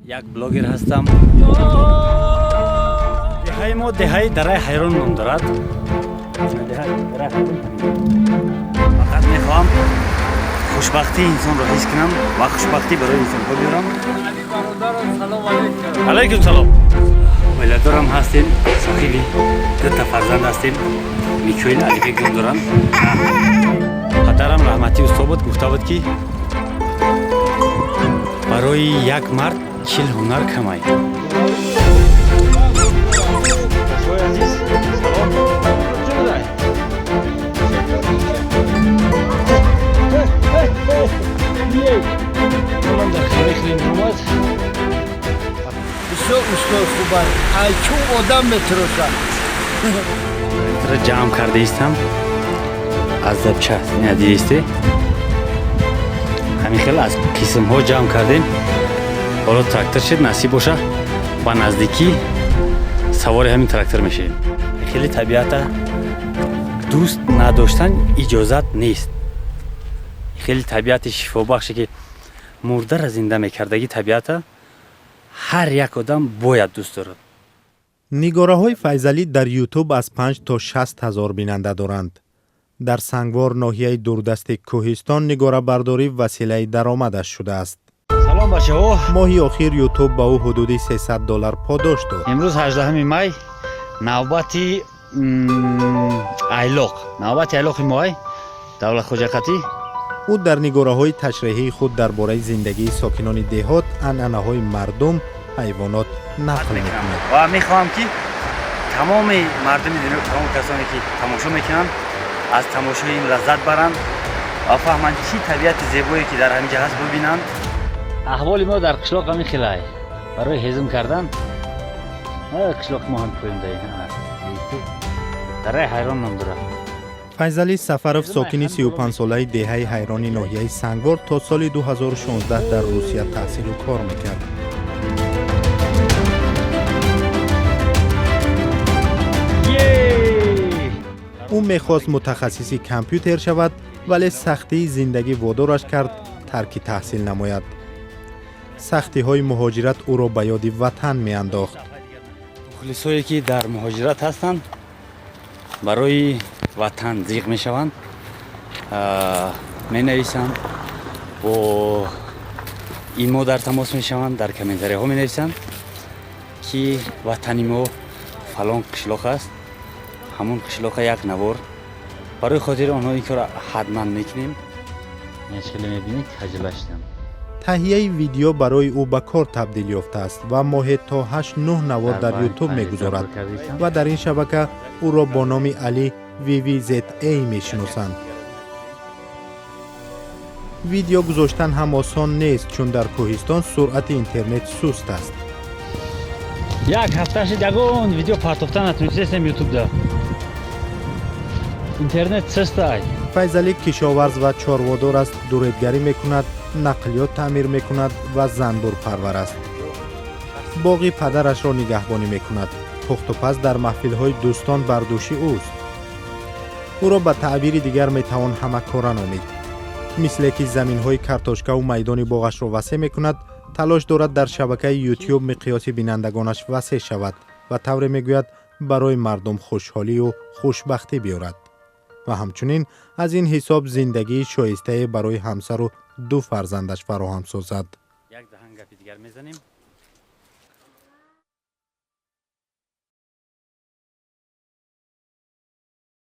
Як блогер ҳастам. Деҳаи мо деҳаи Дараи Ҳайрон ном дорад. Деҳаи Дараи Ҳайрон. Фақат мехоҳам хушбахтии инсонро ҳис кунам ва хушбахтӣ барои инсонҳо биёрам. Алайкум салом. Оиладорам ҳастем, соҳиби дута фарзанд ҳастем. Микоил, Алибек ном дорам. Падарам раҳматӣ усто буд, гуфта буд, ки барои як мард 40 ҳунар камай. Азиз, салом. Бисёр устои хубанд, айчун одам метирошад. Ҷамъ кардаистам аз запчасть, дидисте, ҳамин хел аз қисмҳо ҷамъ кардем. Ҳоло трактор шид, насиб боша, ба наздикӣ савори ҳамин трактор мешавем. Хеле табиата дӯст надоштан иҷозат нест. Хеле табиати шифобахше, ки мурдара зинда мекардагӣ табиата ҳар як одам бояд дӯст дорад. Нигораҳои Файзалӣ дар Ютуб аз 5 то 60 ҳазор бинанда доранд. Дар Сангвор, ноҳияи дурдасти кӯҳистон, нигорабардорӣ василаи даромадаш шудааст. Салом, бачаҳо. Моҳи охир Ютуб ба ӯ ҳудуди 300 доллар подош дод. Имрӯз 18 май, навбати айлоқ, навбати айлоқи моай Давлат Хоҷақатӣ. Ӯ дар нигораҳои ташреҳии худ дар бораи зиндагии сокинони деҳот, анъанаҳои мардум, ҳайвонот нақл мекунад. Ва мехоҳам, ки тамоми мардуми дунё, тамоми касоне, ки тамошо мекунанд, аз тамошои ин лаззат баранд ва фаҳманд, чӣ табиати зебое, ки дар ҳамин ҷа ҳаст, бибинанд. Аҳволи мо дар қишлоқ ҳамин хелай. Барои ҳезум кардан қишлоқи мо ҳам поёндаи Дараи Ҳайрон ном дорад. Файзалӣ Сафаров, сокини 35-солаи деҳаи Ҳайрони ноҳияи Сангвор, то соли 2016 дар Русия таҳсилу кор мекард. Ӯ мехост мутахассиси компютер шавад, вале сахтии зиндагӣ водораш кард тарки таҳсил намояд. Сахтиҳои муҳоҷират ӯро ба ёди ватан меандохт. Мухлисое, ки дар муҳоҷират ҳастанд, барои ватан зиқ мешаванд, менависанд, бо имо дар тамос мешаванд, дар комментарияҳо менависанд, ки ватани мо фалон қишлоқ аст. Ҳамон қишлоқа як навор барои хотири онҳо ин корро ҳатман мекунем. Хеле мебинед, хаҷила шудам. Таҳияи видео барои ӯ ба кор табдил ёфтааст ва моҳе то 8-9 навор дар Ютуб мегузорад ва дар ин шабака ӯро бо номи Али VVZA мешиносанд. Видео гузоштан ҳам осон нест, чун дар кӯҳистон суръати интернет суст аст. Як ҳафта шид, ягон видео партофта натунистем Ютубда, интернет сустай. Файзалӣ кишоварз ва чорводор аст, дуредгарӣ мекунад, нақлиёт таъмир мекунад ва занбурпарвар аст. Боғи падарашро нигаҳбонӣ мекунад. Пухтупаз дар маҳфилҳои дӯстон бар дӯши ӯст. Ӯро ба таъбири дигар метавон ҳамакора номид. Мисле ки заминҳои картошкаву майдони боғашро васеъ мекунад, талош дорад дар шабакаи Ютюб миқёси бинандагонаш васеъ шавад ва, тавре мегӯяд, барои мардум хушҳолию хушбахтӣ биёрад ва ҳамчунин аз ин ҳисоб зиндагии шоистае барои ҳамсару ду фарзандаш фароҳам созад. Як даҳан гапи дигар мезанем.